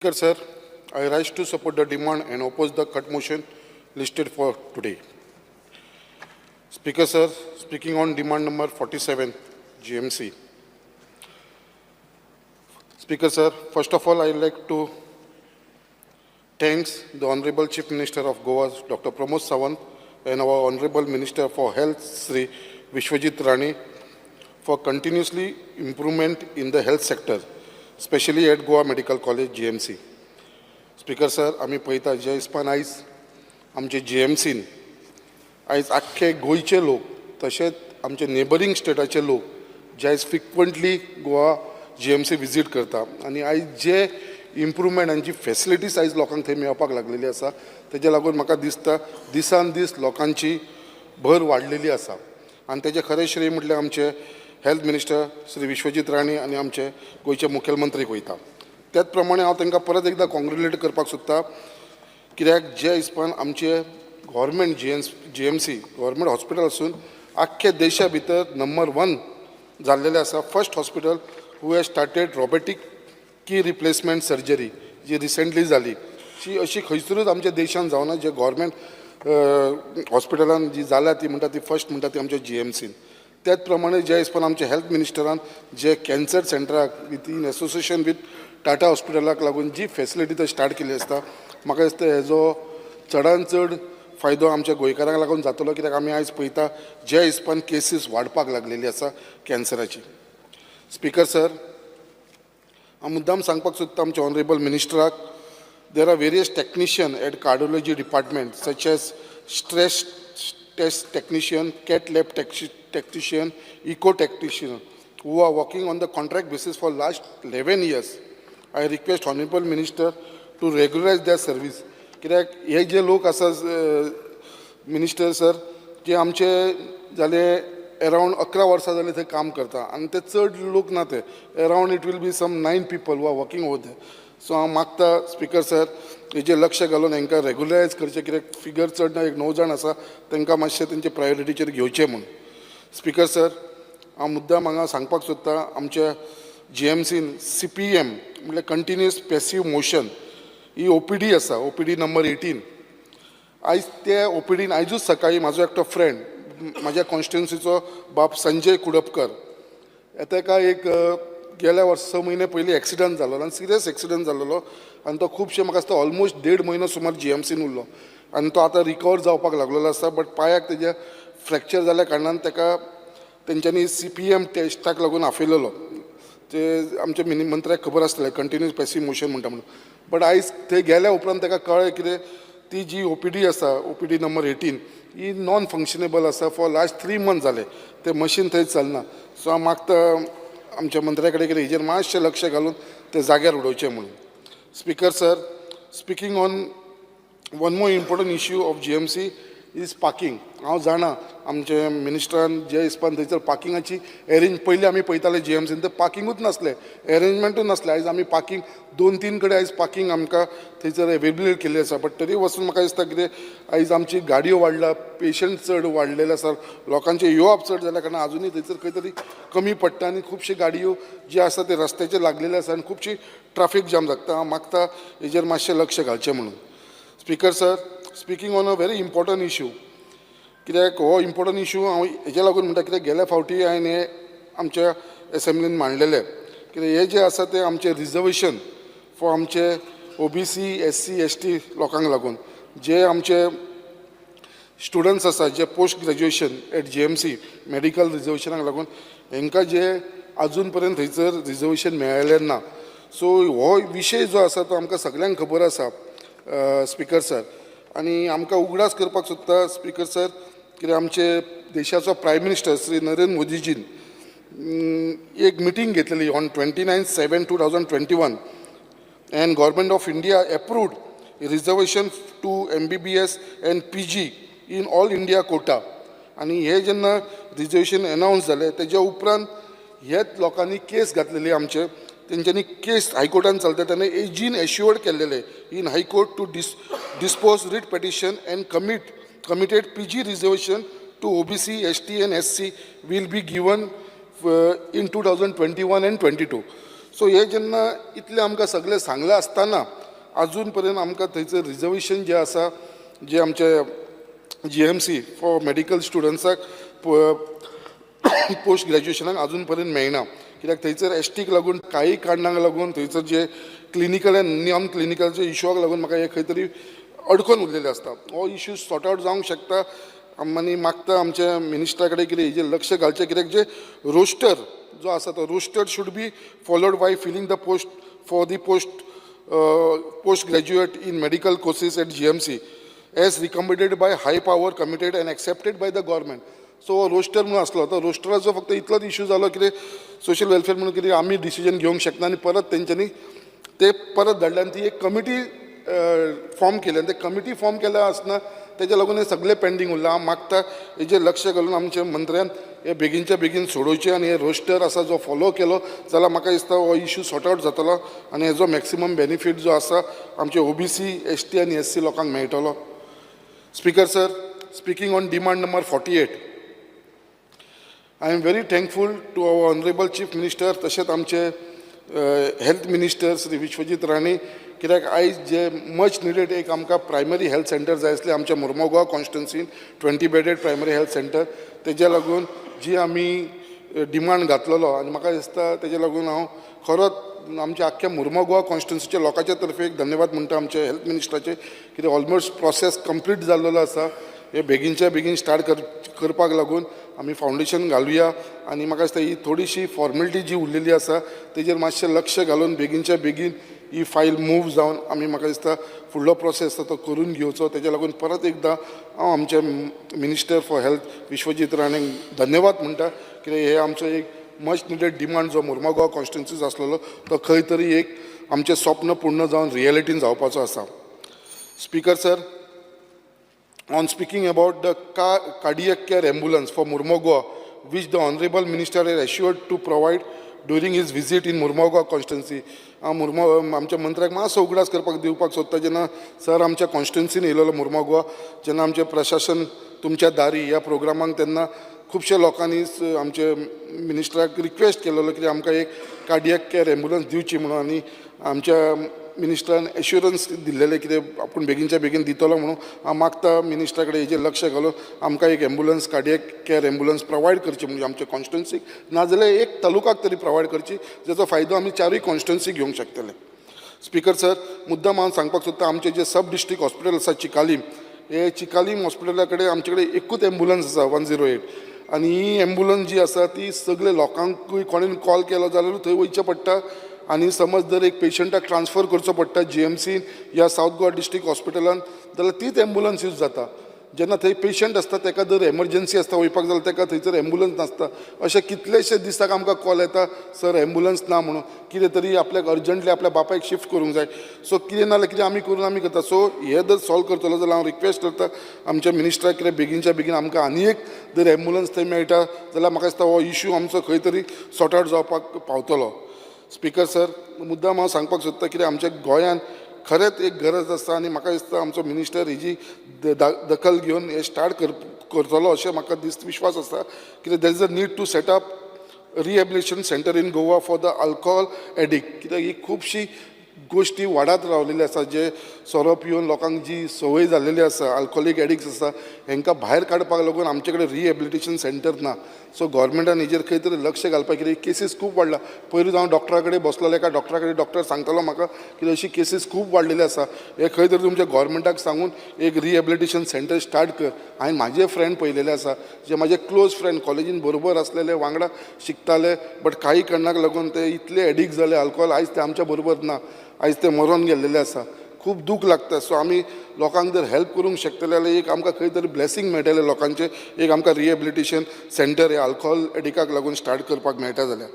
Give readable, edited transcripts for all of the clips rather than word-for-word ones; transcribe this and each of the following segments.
Speaker, sir, I rise to support the demand and oppose the cut motion listed for today. Speaker, sir, speaking on demand number 47, GMC. Speaker, sir, first of all, I would like to thanks the Honorable Chief Minister of Goa, Dr. Pramod Sawant, and our Honorable Minister for Health, Sri Vishwajit Rane, for continuously improvement in the health sector, especially at Goa Medical College, GMC. Speaker sir, आमी पळयता जे हिसपान आयज आमचे जीएमसीन आयज आख्खे गोंयचे लोक तशेंच आमचे नेबरींग स्टेटाचे लोक जे आयज फ्रिक्वंटली गोवा जीएमसी विजीट करता आनी आयज जे इम्प्रुवमेंट आनी जी फेसिलिटीज आयज लोकांक थंय मेळपाक लागलेली आसा, तेज्या लागून म्हाका दिसता दिसान दीस लोकांची भर वाडलेली आसा. आनी तेजें खरें श्रेय म्हटल्यार आमचे हेल्थ मिनिस्टर श्री विश्वजीत राणे आनी आमचे गोंयचे मुखेलमंत्रीक वयता. त्याच प्रमाणे हांव तांकां परत एकदां कॉंग्रेट्युलेट करपाक सोदता, कित्याक जे हिसपान आमचे गव्हर्मेंट जीएमसी गव्हर्मेंट हॉस्पिटल आसून आख्खे देशा भितर नंबर वन जाल्लेलें आसा, first hospital who has started robotic knee replacement surgery जी रिसेंटली जाली, ती अशी खंयसरूच आमच्या देशान जावना. जे गव्हर्मेंट हॉस्पिटलान जी जाल्या ती म्हणटा ती फर्स्ट म्हणटा ती आमच्या जीएमसीन. त्याच प्रमाणे जे हिसपान आमच्या हेल्थ मिनिस्टरान जे कॅन्सर सेंटराक with in association with Tata हॉस्पिटलाक लागून जी फेसिलिटी थंय स्टार्ट केल्ली आसता, म्हाका दिसता हेजो चडान चड फायदो आमच्या गोंयकारांक लागून जातलो, कित्याक आमी आयज पळयता जे हिसपान केसीस वाडपाक लागलेली आसा कॅन्सराची. स्पिकर सर, हांव मुद्दाम सांगपाक सोदता आमच्या honourable मिनिस्टराक, there are various technician at cardiology department such as stress test technician, cath lab technician, echo technician who are working on the contract basis for last 11 years. I request Honorable Minister to regularize their service. कित्याक हे जे लोक आसा minister sir, जे आमचे जाले around 11 वर्सां जाले थंय काम करता आनी ते चड लोक ना ते, around it will be some nine people who are working over there. So हांव मागता स्पिकर सर, हेजेर लक्ष घालून हांकां रेगुलरायज करचें, कित्याक फिगर चड ना, एक णव जाण आसा, तांकां मातशें तेंचे प्रायोरिटीचेर घेवचें म्हूण. स्पिकर सर, हांव मुद्दाम हांगा सांगपाक सोदता, आमच्या जीएमसीन सीपीएम म्हळ्यार कंटिन्युअस पॅसिव मोशन ही ओपीडी आसा, ओपीडी नंबर 18. आयज ते ओपीडीन आयजूच सकाळी म्हाजो एकटो फ्रेंड, म्हाज्या कॉन्स्टिट्युन्सीचो बाब संजय कुडपकर, ताका एक गेल्या वर्सा 6 म्हयने पयलीं एक्सिडंट जाल्लो आनी सिरियस एक्सिडंट जाल्लो आनी तो खुबशे म्हाका दिसता ऑलमोस्ट देड म्हयनो सुमार जीएमसीन उरलो आनी तो आतां रिकवर जावपाक लागलेलो आसा, बट पांयाक तेज्या फ्रॅक्चर जाल्या कारणान ताका तेंच्यांनी सीपीएम टेस्टाक लागून आपयलेलो. ते आमच्या मिनी मंत्र्याक खबर आसतलें कंटिन्युअस पॅसिव मोशन म्हणटा म्हणून. बट आयज थंय गेल्या उपरांत ताका कळ्ळें कितें, ती जी ओपीडी आसा, ओपीडी नंबर 18, ही नॉन फंक्शनेबल आसा. फॉर लास्ट 3 मंथ जाले तें मशीन थंय चलना. सो हांव मागता आमच्या मंत्र्या कडेन कितें हेजेर मातशें लक्ष घालून तें जाग्यार उडोवचें म्हणून. Speaker sir, speaking on one more important issue of GMC is parking. हांव जाणा आमचे मिनिस्टरान जे हिसपान थंयसर पार्किंगाची एरेंज, पयलीं आमी पळयताले जीएमसीन थंय पार्किंगूच नासलें, एरेंजमेंटूच नासलें. आयज आमी पार्किंग दोन तीन कडेन आयज पार्किंग आमकां थंयसर एवेलेबल केल्ली आसा. बट तरी वचून म्हाका दिसता कितें, आयज आमची गाडयो वाडल्या, पेशंट चड वाडलेले आसा, लोकांचें येवप चड जाल्या कारणान आजुनूय थंयसर खंय तरी कमी पडटा आनी खुबशी गाडयो जे आसा ते रस्त्याचेर लागलेले आसा आनी खुबशी ट्राफीक जाम जाता. हांव मागता हेजेर मातशें लक्ष घालचें म्हणून. Speaker sir, speaking on a very important issue, कित्याक हो इम्पॉर्टंट इशू हांव हेज्या लागून म्हणटा, कित्याक गेल्या फावटी हांवें हें आमच्या एसेंब्लीन मांडलेलें, कित्याक हे जे आसा ते आमचे रिजर्वेशन फॉर आमचे ओबीसी, एससी, एसटी लोकांक लागून जे आमचे स्टुडंट्स आसा जे post graduation at GMC medical रिजर्वेशनाक लागून हेंकां जे आजून पर्यंत थंयसर रिजर्वेशन मेळ्ळेलें ना. सो हो विशय जो आसा तो आमकां सगल्यांक खबर आसा स्पिकर सर. आनी आमकां उगडास करपाक सोदता स्पिकर सर, कित्याक आमचे देशाचो प्रायम मिनिस्टर श्री नरेंद्र मोदीजीन एक मिटींग घेतलेली on 29/7/2021 and Government of India approved reservation to MBBS and PG in all India quota. आनी हे जेन्ना रिजर्वेशन अनावन्स जालें, तेज्या उपरांत हेच लोकांनी केस घातलेली आमचे, तेंच्यांनी केस हायकोर्टान चलता तेन्ना एजीन एश्युअर्ड केल्लेले in High Court to dispose writ petition and committed PG reservation to OBC, ST and SC will be given in 2021 and 22. So हे जेन्ना इतलें आमकां सगळें सांगलें आसतना अजून पर्यंत आमकां थंयसर रिजर्वेशन जें आसा, जे आमचे जीएमसी फॉर मेडिकल स्टुडंट्साक पोस्ट ग्रॅज्युएशनाक अजून पर्यंत मेळना, कित्याक थंयसर एसटीक लागून, काही कारणांक लागून थंयसर जे क्लिनिकल आनी नॉन क्लिनिकलचे इशूआक लागून म्हाका हे खंय तरी अडकोन उरलेलें आसता. हो इशू सॉर्ट आवट जावंक शकता आनी मागता आमच्या मिनिस्टरा कडेन कितें हेजेर लक्ष घालचें, कित्याक जे रोस्टर जो आसा तो roster should be followed by filling the post for the post graduate in medical courses at GMC as recommended by high power committee and accepted by the government. So roster म्हणून आसलो तो रोस्टराचो फक्त इतलोच issue जालो, कितें social welfare म्हणून कितें आमी डिसिजन घेवंक शकना आनी परत तेंच्यांनी ते परत धाडले आनी ती एक कमिटी फॉर्म केली आनी ते कमिटी फॉर्म केल्या आसतना तेज्या लागून हें सगळें पेंडींग उरलां. हांव मागता, हेजेर लक्ष घालून आमच्या मंत्र्यान हे बेगीनच्या बेगीन सोडोवचें आनी हे रोस्टर आसा जो फॉलो केलो जाल्यार म्हाका दिसता हो इशू सॉर्ट आवट जातलो आनी हेजो मॅक्सिमम बेनिफीट जो आसा आमचे ओबीसी, एसटी आनी एससी लोकांक मेळटलो. Speaker sir, speaking on demand number 48, I am very thankful to our honourable Chief Minister, तशेंच आमचे हेल्थ मिनिस्टर श्री विश्वजीत राणे, कित्याक आयज जे मच निडेड एक आमकां प्रायमरी हेल्थ सेंटर जाय आसलें आमच्या मुर्मोगांव कॉन्स्टिट्युन्सीन, 20 bedded primary health centre. तेज्या लागून जी आमी डिमांड घातलेलो आनी म्हाका दिसता तेज्या लागून हांव खरोच आमच्या आख्ख्या मुर्मोगोवा कॉन्स्टिट्युन्सीच्या लोकांच्या तर्फे एक धन्यवाद म्हणटा आमच्या हेल्थ मिनिस्टराचे, कित्याक ऑलमोस्ट प्रोसेस कंप्लीट जाल्लेलो आसा. हे बेगीनच्या बेगीन स्टार्ट करपाक लागून आमी फावंडेशन घालुया आनी म्हाका दिसता ही थोडीशी फॉर्मेलिटी जी उरलेली आसा तेजेर मातशें लक्ष घालून बेगीनच्या बेगीन ही फायल मूव जावन आमी म्हाका दिसता फुडलो प्रोसेस आसा तो करून घेवचो. तेज्या लागून परत एकदां हांव आमचे मिनिस्टर फॉर हेल्थ विश्वजीत राणेक धन्यवाद म्हणटा, कित्याक हे आमचो एक मच निडेड डिमांड जो मुर्मगांव कॉन्स्टिट्युन्सीज आसलेलो तो खंय तरी एक आमचें स्वप्न पूर्ण जावन रियलिटीन जावपाचो आसा. Speaker sir, on speaking about the cardiac care ambulance for Mormugao, which the Honorable Minister has assured to provide during his visit in Mormugao constituency. हांव मुर्मो आमच्या मंत्र्याक मातसो उगडास करपाक दिवपाक सोदता, जेन्ना सर आमच्या कॉन्स्टिट्युन्सीन येयलेलो मुर्मोगोवा, जेन्ना आमचें प्रशासन तुमच्या दारी ह्या प्रोग्रामाक, तेन्ना खुबशे लोकांनी आमचे मिनिस्टराक रिक्वेस्ट केलेलो की आमकां एक कार्डियक केअर एम्बुलन्स दिवची म्हणून आनी आमच्या मिनिस्टरान एश्युरन्स दिल्लेलें कितें आपूण बेगीनच्या बेगीन दितलो म्हणून. हांव मागता मिनिस्टरा कडेन हेजेर लक्ष घालून आमकां एक ambulance, cardiac care ambulance provide करची, म्हणजे आमच्या कॉन्स्टिट्युन्सीक नाजाल्यार एक तालुकाक तरी प्रोवायड करची, जेचो फायदो आमी चारूय कॉन्स्टिट्युन्सी घेवंक शकतले. स्पीकर सर, मुद्दाम हांव सांगपाक सोदता, आमचें जें सब डिस्ट्रिक्ट हॉस्पिटल आसा चिकालीम, हे चिकालीम हॉस्पिटला कडेन आमचे कडेन एकूच एम्बुलन्स आसा, 108. आनी ही एम्बुलन्स जी आसा ती सगळे लोकांकूय कोणेन कॉल केलो जाल्यार थंय वयचें पडटा आनी समज जर एक पेशंटाक ट्रान्सफर करचो पडटा जीएमसीन या सावथ गोवा डिस्ट्रिक्ट हॉस्पिटलान जाल्यार तीच एम्बुलन्स यूज जाता. जेन्ना थंय पेशंट आसता, ताका जर एमर्जन्सी आसता वयपाक जाल्यार ताका थंयसर एम्बुलन्स नासता. अशे कितलेशे दिसाक आमकां कॉल येता, सर एम्बुलन्स ना म्हणून, कितें तरी आपल्याक अर्जंटली आपल्या बापायक शिफ्ट करूंक जाय. सो कितें ना जाल्यार कितें आमी करून आमी करता. सो हे जर सॉल्व करतलो जाल्यार हांव रिक्वेस्ट करता आमच्या मिनिस्टराक, कितें बेगीनच्या बेगीन आमकां आनी एक जर एम्बुलन्स थंय मेळटा जाल्यार म्हाका दिसता हो इशू आमचो खंय तरी सॉर्ट आवट जावपाक पावतलो. स्पीकर सर, मुद्दाम हांव सांगपाक सोदता, कित्याक आमच्या गोंयांत खरेंच एक गरज आसा आनी म्हाका दिसता आमचो मिनिस्टर हेजी दखल घेवन हें स्टार्ट करतलो अशें म्हाका विश्वास आसा, कित्याक there is a need to set up rehabilitation centre in Goa for the alcohol addict, कित्याक ही खुबशी गोश्टी वाडत रावलेली आसा. जे सोरो पिवन लोकांक जी संवय जाल्लेली आसा, अल्कोहोलीक एडिक्ट्स आसा, हेंकां भायर काडपाक लागून आमचे कडेन रिहेबिलिटेशन सेंटर ना. सो गोवोरमेंटान हेजेर खंय तरी लक्ष घालपाक, कित्याक केसीस खूब वाडला. पयरूच हांव डॉक्टरा कडेन बसलेलो, एका डॉक्टरा कडेन, डॉक्टर सांगतालो म्हाका की अशी केसीस खूब वाडलेली आसा, हे खंय तरी तुमच्या गोवोरमेंटाक सांगून एक रिहेबिलिटेशन सेंटर स्टार्ट कर. हांवें म्हाजे फ्रेंड पळयलेले आसा, जे म्हाजे क्लोज फ्रेंड, कॉलेजीन बरोबर आसलेले, वांगडा शिकताले, बट काही कारणाक लागून ते इतले एडिक्ट जाले अल्कोहोल, आयज ते आमच्या बरोबर ना, आयज ते मरोन गेल्लेले आसा. खूब दूख लागता. सो आमी लोकांक जर हेल्प करूंक शकतले जाल्यार एक आमकां खंय तरी ब्लेसींग मेळटलें लोकांचें, एक आमकां रिहेबिलिटेशन सेंटर हे अल्कोहोल एडिकाक लागून स्टार्ट करपाक मेळटा जाल्यार.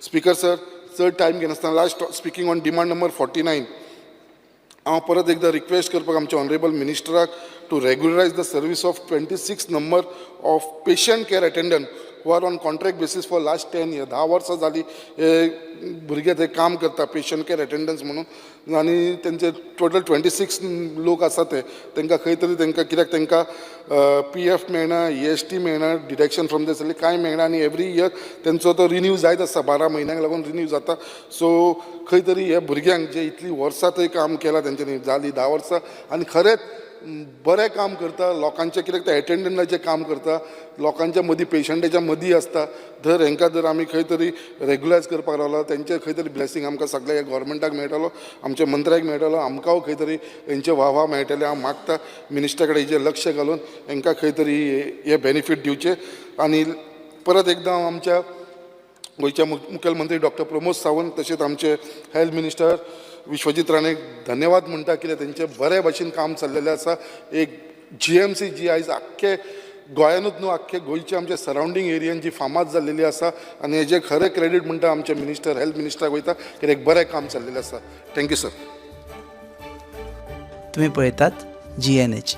स्पीकर सर, चड टायम घेनासतना last, speaking on demand number 49, हांव परत एकदां रिक्वेस्ट करपाक आमच्या honourable मिनिस्टराक to regularize the service of 26 number of patient care attendant who are on contract basis for last 10 year. 10 वर्सां जाली हे भुरगे थंय काम करता पेशंट केअर अटेंडन्स म्हणून आनी तेंचे टोटल 26 लोक आसा ते तांकां खंय तरी तांकां कित्याक तांकां पी एफ मेळना, ईएसटी मेळना, डिडक्शन फ्रॉम the salary कांय मेळना आनी एवरी इयर तेंचो तो रिन्यू जायत आसता, 12 म्हयन्यांक लागून रिन्यू जाता. सो खंय तरी हे भुरग्यांक जे इतलीं वर्सां थंय काम केलां तेंच्यांनी, जालीं 10 वर्सां आनी खरेंच बरें काम करता लोकांचें, कित्याक ते एटेंडंटाचें काम करता, लोकांच्या मदीं, पेशंटाच्या मदीं आसता. जर हांकां जर आमी खंय तरी रेगुलायज करपाक रावला, तेंचे खंय तरी ब्लेसींग आमकां सगळ्या गोवोरमेंटाक मेळटलो, आमच्या मंत्र्याक मेळटलो, आमकांय खंय तरी हेंचे वाह मेळटले. हांव मागता मिनिस्टरा कडेन हेजेर लक्ष घालून हांकां खंय तरी हे बेनिफीट दिवचे. आनी परत एकदां हांव आमच्या गोंयच्या मुखेलमंत्री डॉक्टर प्रमोद सावंत तशेंच आमचे हेल्थ मिनिस्टर विश्वजीत राणेक धन्यवाद म्हणटा, कित्याक तेंचें बरे भशेन काम चल्लेलें आसा. एक जीएमसी जी आयज आख्खे गोंयानूच न्हू, आख्खे गोंयचे आमच्या सरावंडींग एरियन जी फामाद जाल्लेली आसा आनी हेजें खरें क्रेडीट म्हणटा आमचे मिनिस्टर, हेल्थ मिनिस्टराक वयता, कित्याक एक बरें काम चल्लेलें आसा. Thank you sir. तुम्ही पळयतात जीएनएच.